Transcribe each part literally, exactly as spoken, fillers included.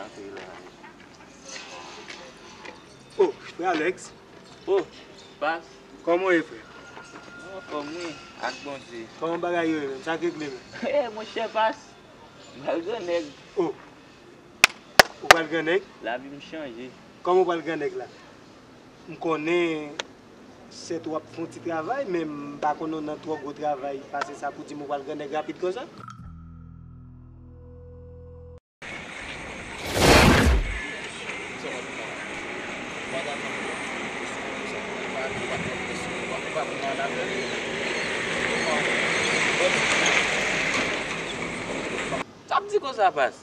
Antre la. Oh, frè Alex. Oh, Pas. Kòman w ye, frè? Mwen anfòm, wi, ak Bondye. Kòman bagay yo ye menm? Sa k regle menm? Eh, monchè Pas. M pral grannèg. Oh. Ou pral grannèg? Lavi m chanje. Kòman w pral grannèg la? M konnen sèt w ap fè yon ti travay, men m pa konnen w nan twò gwo travay pase sa pou di m ou pral grannèg rapid konsa. Sa ap di konsa, Pas.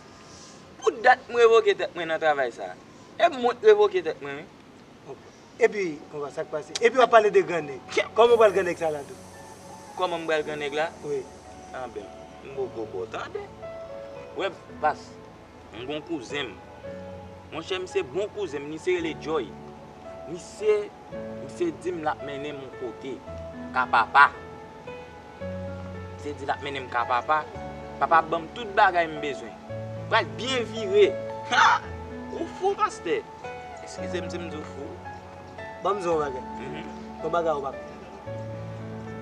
Pou dat m revoke tèt mwen nan travay sa. E mwen k revoke tèt mwen, wi. Epi, konpa, sa k pase? Epi w ap pale de gran nèg. Kòman w pral gran nèg sa la tou? Kòman m pral gran nèg la? Wi. Anben, m poko ba w tande. Wè, Pas, m gon kouzen m. Monchè, misye bon kouzen m, misye rele Joy. Misye, misye di m l ap mennen m yon kote. Ka papa. Misye di l ap mennen m ka papa. Papa ap ban m tout bagay m bezwen. Pral byen vire. Ha! Ou fou, pastè. Eskize m si m di w fou. Ban m di w yon bagay. Mhm. Yon bagay ou pa konn.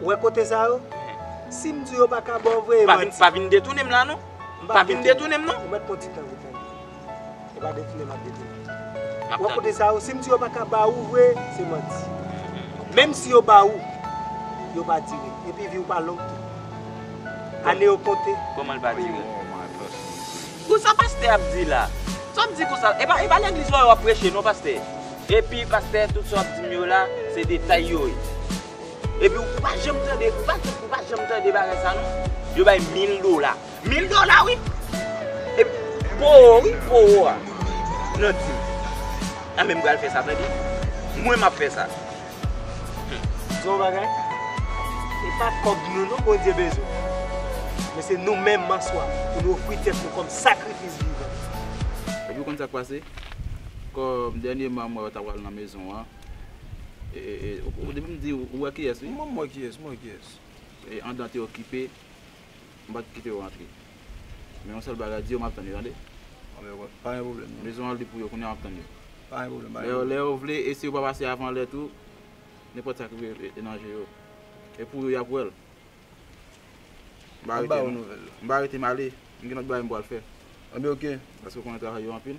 Ou wè kote sa yo? Mhm. Si m di w yo pa ka ba w, voye manti. Pa vin, pa vin detounen m la, non. Pa vin detounen m, non. Ou mèt pran ti tan, wi, tande. E pa detounen m ap detounen. M ap tande. Ou wè kote sa yo, si m di yo pa ka ba ou vre, se manti. Mhm. Menm si yo ba ou, yo pa dire. Epi vi w pa long tou. Ane yo konte. Kòman l pa dire? Pou sa pastè ap di la? Sa w ap di konsa? E pa, e pa legliz la w ap preche non, pastè. Epi pastè, tout sa w ap di m yo la, se detay yo ye. Epi ou pa janm tande, ou pa, ou pa janm tande bagay sa non. Yo bay mil dola. Mil dola wi. Epi po wi, po a. Nan di m. Anben m pral fè sa, tande. Mwen m ap fè sa. Di yon bagay, e pa kòb nou non Bondye bezwen, men se nou menm answa pou nou ofri tèt nou kòm sakrifis vivan. Epi w konn sa k pase? Kòm dènyèman m wè w ta pral nan mezon an, e, e, e, ou, ou, depi m di ou, ou wè kiyès, wi? Mwen, m wè kiyès, m wè kiyès. E, andan te okipe, m pa t kite yo rantre. Men yon sèl bagay, di yo m ap tann yo, tande? Anben, wè, pa gen pwoblèm, non. Mezon an li pou yo, kounye a m ap tann yo. Pa gen pwoblèm, pa gen pwoblèm. Lè yo, lè yo vle, e si yo pa pase avan lè tou, nenpòt sa ki vle e, e nan je yo. E pou yo, y ap wè l. M pa rete, non. M pa rete, m ale. M gen lòt bagay m pral fè. Anben, oke. Paske w konnen travay yo anpil.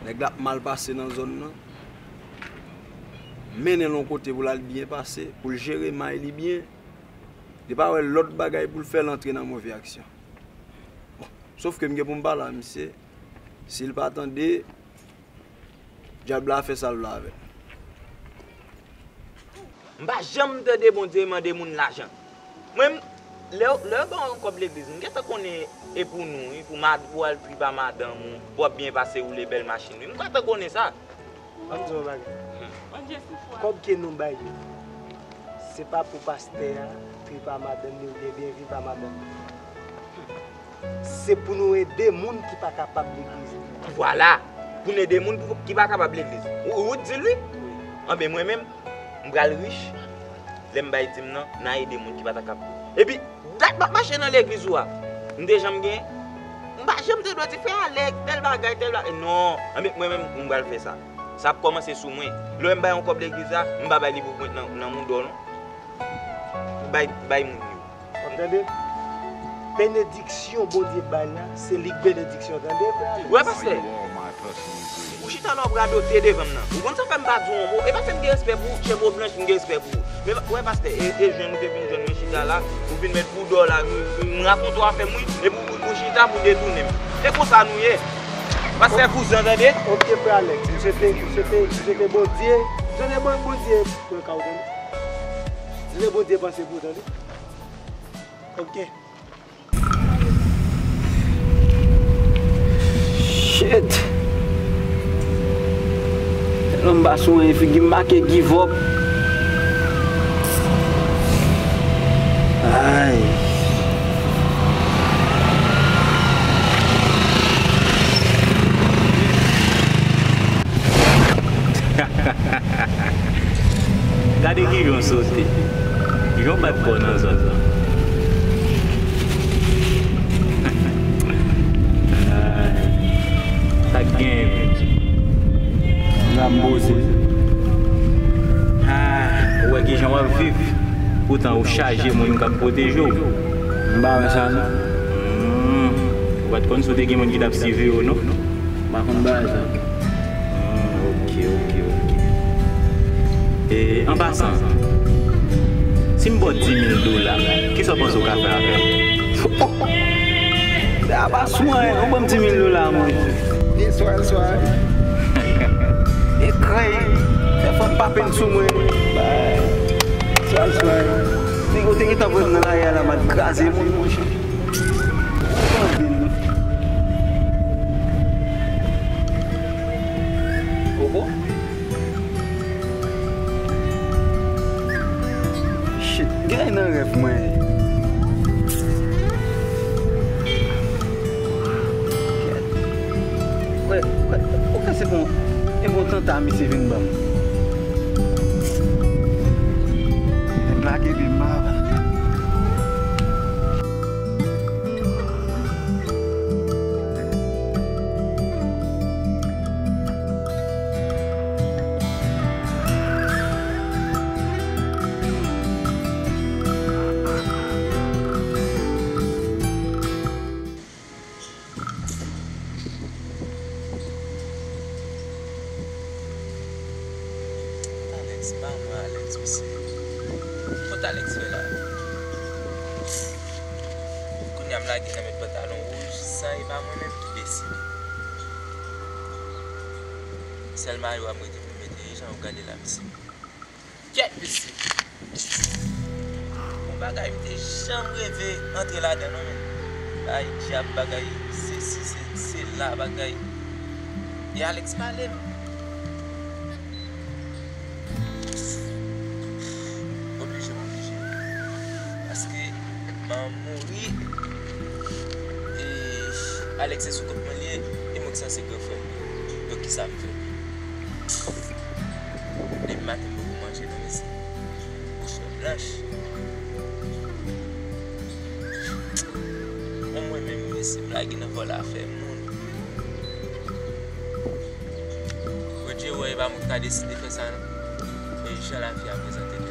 Nèg la ap mal pase nan zòn nan. Mennen l yon kote pou l al byen pase, pou l jere may li byen. Li pa wè lòt bagay pou l fè, l antre nan move aksyon. Bon, sòf ke m gen pou m pale a misye. Si l pa tande, dyab la fè sa l vle avè l. M pa janm tande Bondye mande moun lajan. Mwen, m, lè, lè yo ba w yon kòb legliz, m gentan konnen e pou nou, wi, pou mad-, pou al trip a madanm ou, pou w ap byen pase, woule bèl machin, wi. M gentan konnen sa. Ban m di w yon bagay. Hmm. Kòb ke nou bay yo, se pa pou pastè a, trip a madanm li, oubyen byen viv a madanm li. Se pou nou ede moun ki pa kapab legliz. Vwala! Pou n ede moun pou, ki pa kapab legliz. Ou, ou di l wi? Anben, mwen menm, m pral rich. Lè m bay dim nan, n a ede moun ki pa ta kab. Epi, dat m ap mache nan legliz ou a, m te janm gen? M pa janm te dwe di, frè Alex, tèl bagay, tèl bagay. Non! Anben, mwen menm, m pral fè sa. Sa ap kòmanse sou mwen. Lè w wè m bay yon kòb legliz la, m pa bay li pou pwent nan, nan mouda w, non. Bay, bay moun yo. W ap tande? Benediksyon Bondye bay la, se li k benediksyon, tande, frè Alex? Wè, pastè. Ou chita la, w ap radote devan m nan. Ou konn sa fè m pa di w yon mo? E pa fè m gen respè pou ou, chèbo blanch, m gen respè pou ou. Men, wè, pastè, e, e jan nou te vin jwenn mwen chita la, ou vin met bouda w la, m, m rakonte w afè m, wi, epi ou, ou chita pou detounen m. E konsa nou ye. Pastè Kouzan, tande? Ok, frè Alex, m swete, m swete, m swete Bondye, m swete Bon-, Bondye pran ka w, tande? M swete Bondye panse pou ou, tande? Ok. Shit! Tèlman m pa sou anyen, figi m make give up. Ay. Gade kijan w sote. Kijan w bat kò w nan zòn nan. Tan ou chaje moun k ap pwoteje w. M pa wè sa non. Hmm. Ou pa t konn si w te gen moun ki t ap siveye w non? M pa konn bagay sa. Hmm, ok, ok, ok. E, an pasan, si m ba w dis mil dola, kisa w panse w ka fè avè l? Sa pa sou anyen, ou ban m dis mil dola mwen. E sway, sway. E krèy. Fè fanm pa penn sou mwen. Bay. Sway, sway. Nèg yo te gentan voye m nan lari a la, m al kraze moun, monchè. Oho. Shit, gen nan rèv mwen. Wè, wè, ou ka se bon, e bon tanta misye vin ban m. Nèg lage pi mal. Alex, ba mwen Alex, mesye. Kot Alex fè la? Kounye a m lage nan met pantalon wouj, sa e pa mwen menm ki deside. Sèl mayo a m rete pou m mete, e jan w gade la, mesye. Kèt, mesye. Yon bagay m te janm reve antre ladan non, men. Bagay djab, bagay sesi, se, sela, bagay. E Alex pale m. Oblije, m oblije. Paske m mouri. E Alex se sou kont mwen li ye, e mwen ki sanse gran frè l. Donk, kisa m fè? Depi maten m poko manje non, mesye. Bouch mwen blanch. Bon, mwen menm, mesye, m lage nan vòlè afè moun. Bondye wè, e pa mwen ki ka deside fè sa non. E jan lavi a prezante tèt li.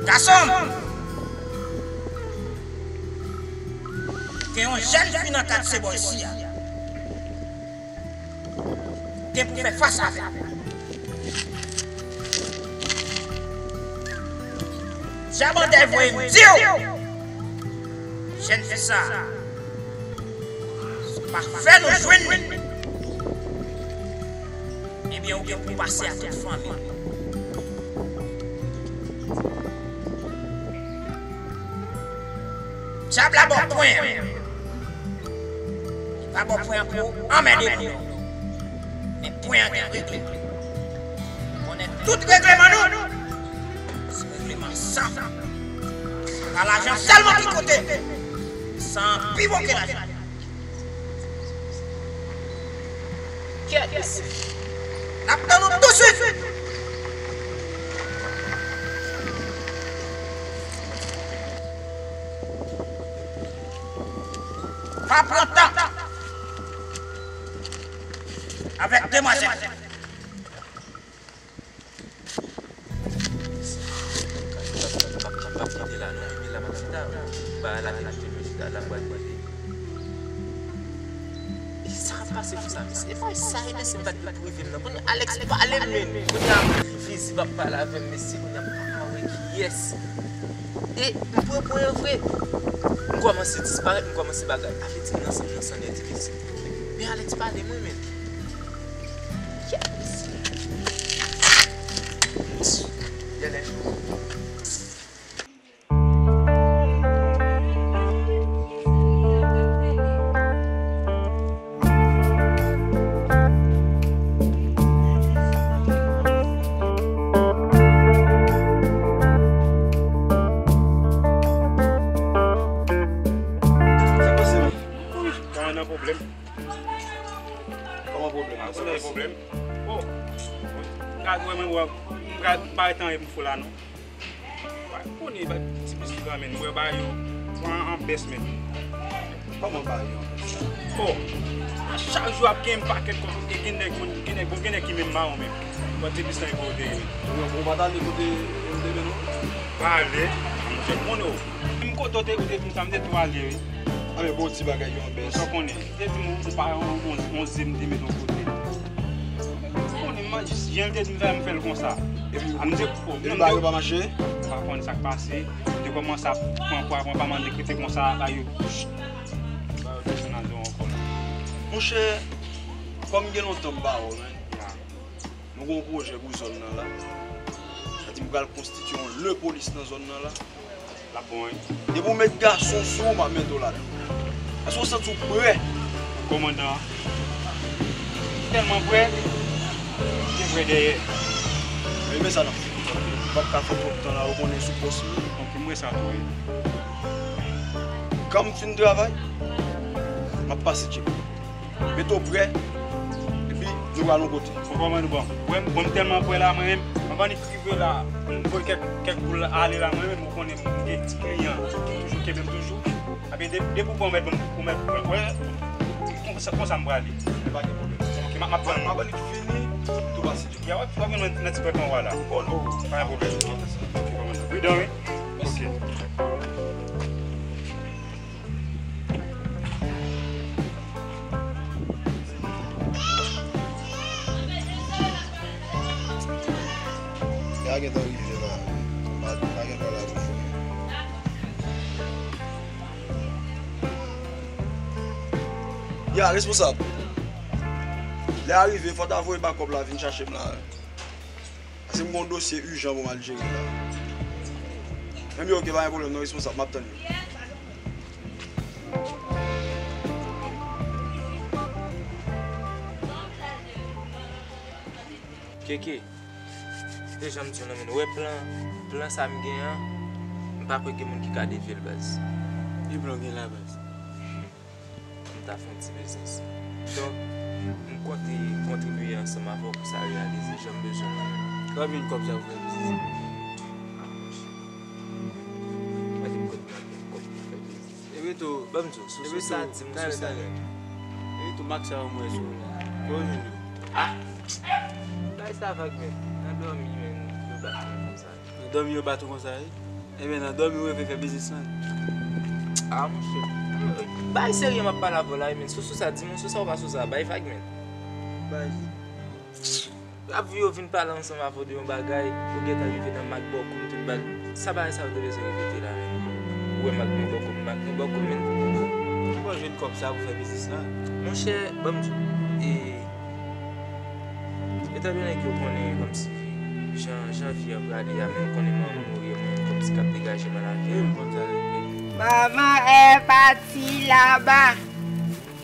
Gason! Gen yon jèn fi nan katye bò isi a. Gen pou fè fas avè l. Dyab andèy voye m di w, jèn fi sa, si w pa fè nou jwenn li, ebyen, ou gen pou pase a tout fanmi w. Dyab la ba w pwen an. Li pa ba w pwen an pou anmède moun non. Men pwen an gen regle. Ou konnen tout regleman nou, se regleman san. Se pa lajan sèlman ki konte. San an pi bon ke lajan. Kèt, mesye. N ap tann ou tousuit. Pa pran tan avèk demwazèl. Pa kite la non, Emil la pa chita. Ba la te mete mwen chita la, m pral mande. E sa k ap pase konsa, mesye? E pa sa e mesye m ta dwe pou rive m nan. Kounye a Alex pale m, men. Kounye a vizib ap pale avè m, mesye. Kounye a m pa ka wè kiyès. E m pran pwen an vre. M kòmanse disparèt, m kòmanse bagay. Sa vle di m nan san, nan san nèt, mesye. Men Alex pale m wi, men. Kèt, mesye. Yè lè jou. Sa pase, wi. Wi, pa nan pwoblèm. Kòman pwoblèm nan? Sa pase? Pwoblèm? Oh, gad wè mwen wè, m gad, m pa gen anyen pou m fè la non. Wè, konnen ba ti biswi kanmenm, wè ba yo pran an bès menm. Kòman ba yo an bès? Oh, a chak jou ap gen yon pakèt kòb, gen, gen nèg, gen nèg, bon, gen nèg ki menm mawon menm. Bon, te plis nan kote. Ou, ou pa t ale kote M T V non? Pa ale, monchè, konnen w. Menm kote w te, ou te di m sa, m te tou ale, wi. A, men bon ti bagay, yon bès. Sa w konnen, m te di m, ou pa, on, on, on zi m te met yon kote. Konnen, man, jan l te di m fè, m fè l konsa. Epi, a, m te, epi, non, m te, bagay yo pa mache? M pa konn sa k pase. M te kòmanse ap pran pwa, pran pwa, m te kite konsa, bagay yo. Ba yo desann nan zòn ankò la. Monchè, kòm gen lontan m pa wè w, men. Ya. Nou gen yon pwojè pou zòn nan la. Sa di m pral konstitye yon lepolis nan zòn nan la. L ap bon, wi. Depi w met gason sou ou, m ap mete w ladan. Èske w santi w prè? Kòmandan, tèlman prè, gen prè dèyè. Men, men sa n ap fè. M p ap ka fè twòp tan la, ou konnen sou pòs mwen. Ok, m wè sa tou, wi. Kan m fin travay, m ap pase tcheke w. Mete w prè, epi nou pral yon kote. Ou konprann ou bon. Mwen, mwen, m tèlman prè la, mwen menm, anvan li rive la, m voye kèk, kèk boul ale la, mwen menm, ou konnen m gen ti kliyan, toujou kenbe m toujou. Epi de-, depi w pran, ou mèt ban m, ou mèt pran, wè, konsa, konsa m prale. Pa gen pwoblèm. Ok, m ap, m ap tann ou. Anvan li fini, tou pase. Ya, w ap, w ap jwenn nan ti pòt anwa la. Oh, non. Pa gen pwoblèm. Ok, kòmandan. Pridan, wi. Mèsi. Ok. Ya gentan rive la. Pa, pa gen pale avèk ou. Ya, responsab. Lè a rive, fò w ta voye bakòp la vin chache m la. Paske m gen yon dosye ijan pou m al jere la. Ebyen, ok, pa gen pwoblèm, non, responsab, m ap tann yo. Keke, se te jan m di w nan men w, wè plan, plan sa m gen an, m pa kwè gen moun ki ka devye l, baz. Ki plan w gen la, baz? M ta fè yon ti biznis. Donk, m konte kontribiye ansanm avè w pou sa reyalize jan m bezwen l la. Konbyen kòb sa pou fè biznis? Ah, monchè. Mwen di m konn gen kòb pou fè biznis. Epi tou, ban m di w, sou, epi sou sa, tou, di m sou sa. Talè, talè. Epi tou, mak sa yo m wè sou ou la. Kote w jwenn yo? Ah! Bay sa vag, men. Nan dòmi, men, yo bat mwen konsa. Nan dòmi yo bat ou konsa, wi? Ebyen, nan dòmi ou rive fè biznis lan. Ah, monchè. Bay serye m ap pale avè w la, wi, men. Sou, sou sa, di m sou sa ou pa sou sa. Bay vag, men. Bay. Ap vi yo vin pale ansanm avè w de yon bagay, ou gentan rive nan mak bòkoum tout bag. Sa bagay sa yo te bezwen repete la, men. Ou wè mak mwen bòkoum, mak mwen bòkoum, men. Ki bò w jwenn kòb sa pou fè biznis lan? Monchè, ban m di w, e, etandone ke w konnen kòmsi jan, jan vi an prale a, men w konnen manman m mouri, mwen kòmsi k ap degaje m nan lavi a. Wi, m konn sa. Maman est partie là-bas.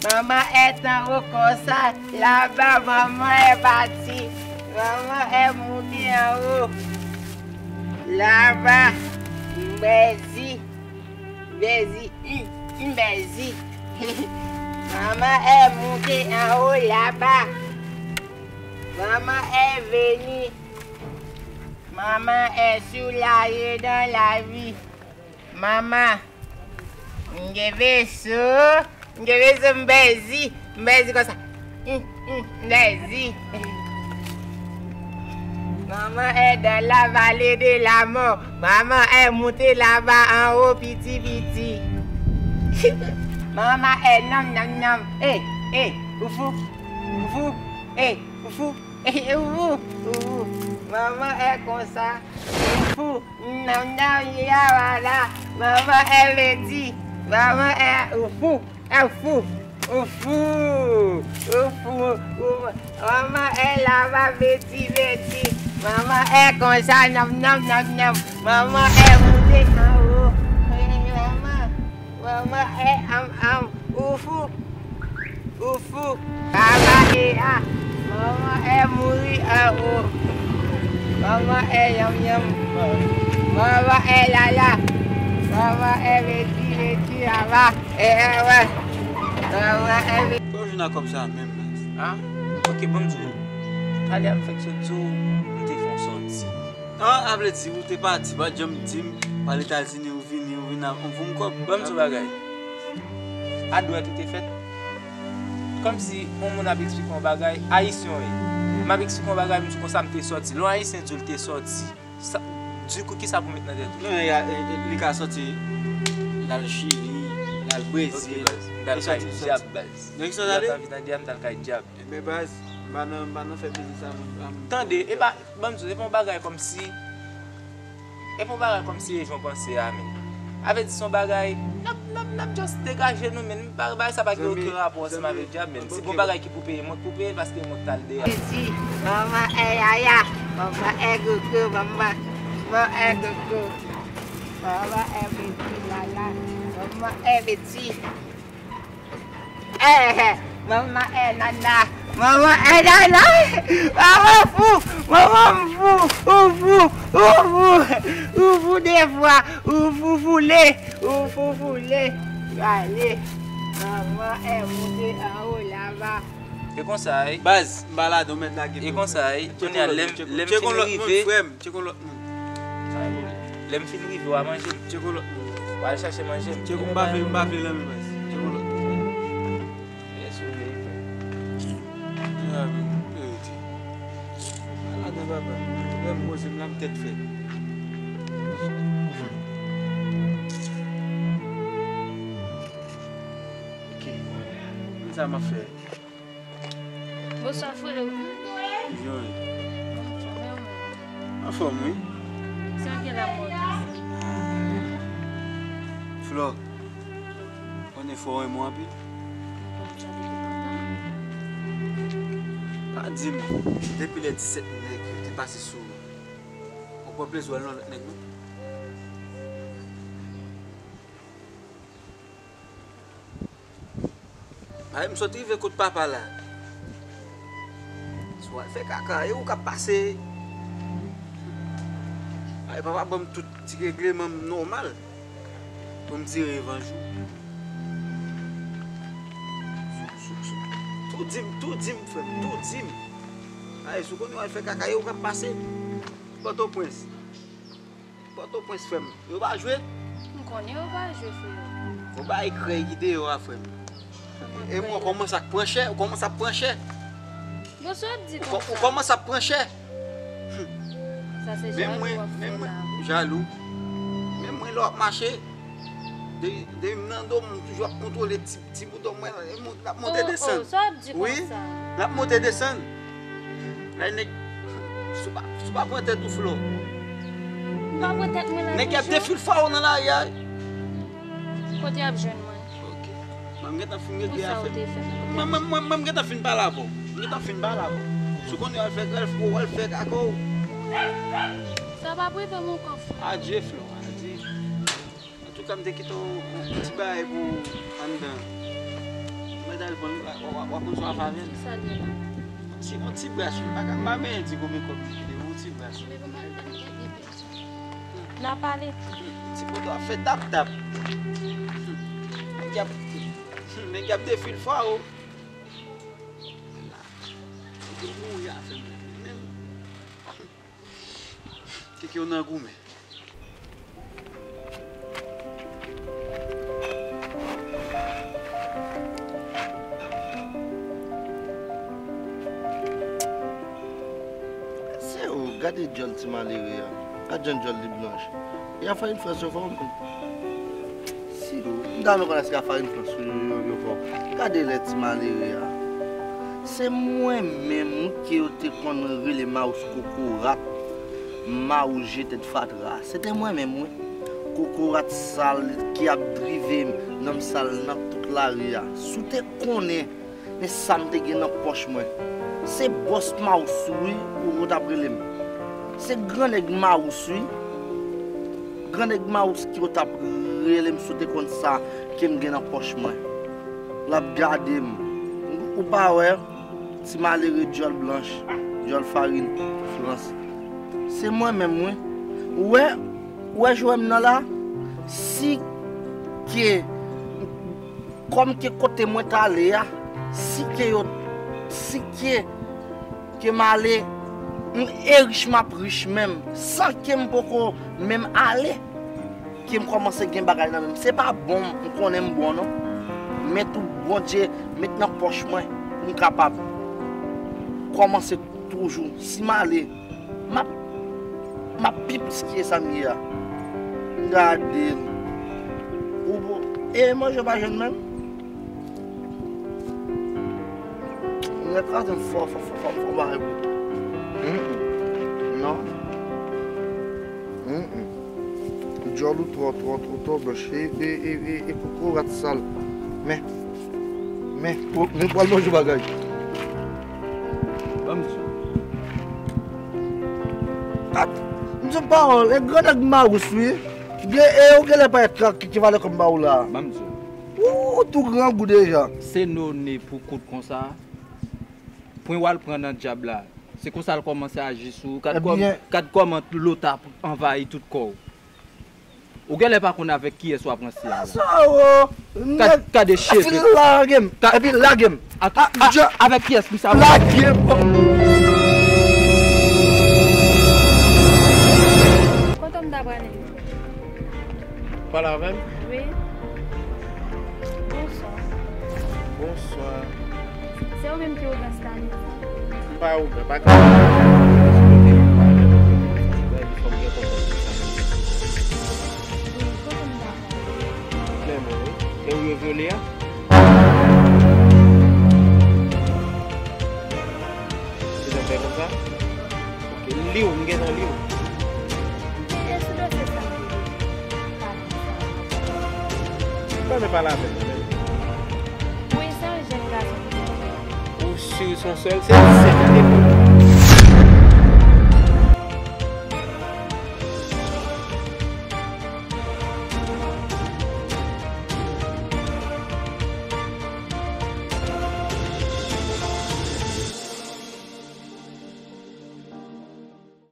Maman est en haut comme ça, là-bas, maman est partie. Maman est montée en haut. Là-bas, Mbèzi, Mbèzi, hum, Mbèzi. Maman est montée en haut là-bas. Maman est venue. Maman est soulagée dans la vie. Maman, m gen beso, m gen beso, m bèzi, m bèzi konsa. Mm, mm, m bèzi. Maman est dans la vallée de la mort. Maman est montée là-bas en haut, piti, piti. Maman est nam, nam, nam. Eh, eh, ou fou, ou fou, eh, ou fou, eh, ou fou, ou fou. Maman est konsa, ou fou. Nanm, nanm, ya, wala. Manman è Veti. Manman è, ou fou. È, ou fou. Ou fou. Ou fou. Ou, manman è laba, Veti, Veti. Manman è konsa, nanm, nanm, nanm, nanm. Manman è moute anwo. Manman, manman è anm, anm. Ou fou. Ou fou. Baba e a. Manman è mouri anwo. Manman è yanm yanm. Manman è lala. Manman è veti veti laba. E, e, wè. Manman è veti. Kòman w jwenn ak kòb sa menm, men? Ah, ok, ban m di w. Talè a m fèk sot di w, m te fè yon sòti. Ah, a vle di, ou te pati, pa t janm di m, pale Etazini, ou vini, ou vin ak yon foum kòb. Ban m di w bagay. A dwèt ou te fèt? Kòmsi yon moun ap eksplike yon bagay, Ayisyen w ye. M ap eksplike yon bagay, m di w konsa m te sòti. Lè yon Ayisyen di w l te sòti, sa, dikou, kisa pou met nan tèt ou? Non, e, e, e, li ka sòti, l al Chili, l al Brezil, ok, baz, m t al kay dyab, baz. Nan ki sans ale? Lè w t anvi tande a, m t al kay dyab. Ebyen, baz, m pa nan, m pa nan fè biznis sa, mwen. Tande, e pa, ban m di w, e pa yon bagay kòmsi, e pa yon bagay kòmsi e jan w panse a, men. A vle di, se yon bagay, n ap, n ap, n ap just degaje nou, men. Bagay sa pa gen okenn rapò ansanm avèk dyab, men. Si gon bagay ki pou peye, mwen k pou peye l, paske mwen k t al deyò. Beti, manman è yaya, manman è gogo, manman, manman è gogo, manman è beti lala, manman è beti. Eh, manman è nana, manman è nana, manman fou, manman fou, ou fou, ou fou, ou fou de fwa, ou fou foule, ou fou foule, rale, manman è monte anwo laba. E konsa, wi. Baz, m pa ladan, ou mèt lage. E konsa, wi. Kounye a, lè m, lè m fin rive, tcheke yon lòt moun, frè m. Tcheke yon lòt moun. Lè m fin rive, w a manje m. Tcheke yon lòt moun. W al chache manje m. Tcheke, m pa vle, m pa vle lanmen baz. Tcheke yon lòt moun. Yes, ou vle, frè. Ah, men, verite. Ala dan papa. Lè m poze m la, m tèt fèt. Ok. Konn sa m ap fè. Bonswa, frè. Jan w ye? Anfòm, wi. Sa gen la mòd? Flò, konnen fò w renmen mwen anpil. Pa di m, depi lè disèt nèg yo te pase sou ou, ou pran plezi w al nan lòt nèg, non? Ay, m sot rive kot papa la. Si w al fè kaka, e ou k ap pase. Ay, papa ban m tout ti regleman m nòmal pou m tire revanj ou. Tou di m, tou di m, frè m, tou di m. Ay, si w konnen w al fè kaka, e ou k ap pase. Pòtoprens. Pòtoprens, frè m. Yo pa jwe? M konnen yo pa jwe, frè. Gon bagay krèy ki deyò a, frè m. E mwen, w kòmanse ap pran chè, w kòmanse ap pran chè. Bon, sa w ap di konsa? Ou kòmanse ap pran chè. Sa se jalou w ap fè la. Menm mwen, jalou. Menm mwen, lè w ap mache, de, de m nan do m, m toujou ap kontwole ti Ti bouton mwen, l ap monte desann. Oh, oh, sa w ap di konsa? Wi, l ap monte desann. Lè nèg, si w pa, si w pa pran tèt ou, Flo. M pa pran tèt mwen la toujou. Nèg y ap defilfwa w nan lari a. Kote y ap jwenn mwen? Ok. Mwen, m gentan fin regle afè m. Mwen, mwen, mwen, mwen, m gentan fin pale avè w. M gentan fin pale avè w. Si w konnen w al fè, w al fè kaka w. Sa p ap rive m ankò, frè. Adye, Flo, adye. Antouka, m te kite yon, yon ti bagay pou anndan. Mwen t al pran l, w, w, w ap konn sa w ap avè l. Kisa l ye la? Yon ti, yon ti bras, wi, m pa ka, m pa menm di konbyen kòb li kite, yon ti bras. Bebe, m al pran l byen, bebe. N a pale. Ti poto ap fè tap tap. Nèg y ap, nèg y ap defilfwa w. Ou te mouri afè m menm. Keke w nan goumen. Se ou, gade djòl ti malere a. Gad jan djòl li blanch. E a fè yon frè sou fòm. Si, m ta renmen konn èske a farin frans yo, yo, yo fò. Gade lè ti malere a. Se mwen menm wi ke yo te konn rele Mawous Kokorat, Mawous je tèt fatra. Se te mwen menm wi. Kokorat sal ki ap drive nonm sal nan tout lari a. Si w te konnen Men sa m te gen nan pòch mwen. Se bòs Mawous wi ou, ou t ap rele m. Se gran nèg Mawous wi. Gran nèg Mawous ki ou t ap rele m si w te konn sa ke m gen nan pòch mwen. L ap gade m. Ou pa wè, ti malere djòl blanch, djòl farin frans. Se mwen menm wi. Ou wè, ou wè jwè m nan la? Si ke Kòm ke kote mwen t ale a, si ke yo, si ke, ke m ale, m, e rich m ap rich menm, san ke m poko menm ale, ke m kòmanse gen bagay nan men m. Se pa bon, m konnen m bon non. Men tou Bondye met nan pòch mwen. M kapab kòmanse toujou. Si m ale, m ap, m ap pi plis ke sa m ye a. Gade l. Ou bon. E manje pa jwenn menm. Nèg la jwenn fò, fò, fò, fò, fò bagay pou. Mm, mm. Non. Mm, mm. Djòl ou twò, twò, twò, twò blanch. E, e, e, e, e koko rat sal. Men. Men, men pral manje bagay. Ban m di w. At, m di w pawòl, e grannèg Mawis wi. Gen, e ou genlè pa e trak ki, ki valè kòm ba ou la. Ban m di w. Ou tou grangou deja. Se none pou kout konsa. Pwen w al pran nan dyab la. Se konsa l kòmanse aji sou ou. Gad kòm, gad kòman lota anvayi tout kò w. Ou genlè pa konn avèk kiyès w ap ranse a la. Sa, o, gad, gad cheve. Epi lage m. Epi lage m. Avèk kiyès misye ap lage m. Kote m ta prale? Pale avè m. Wi. Bonswa. Bonswa. Se ou menm ki ougan Stanley? M pa ougan, pa ka. Wi, kote m ta pral? Klèman, wi. E ou yo vyole a? Se jan fè konsa? Ok, m li w, m gentan li w. E sou dosye sa m te vle pale ansanm avè w. Ou pa vle pale avè m, menm. Wi, se yon jèn gason ki te vle. Ou si w se yon sèl? Se sèl ki te vle.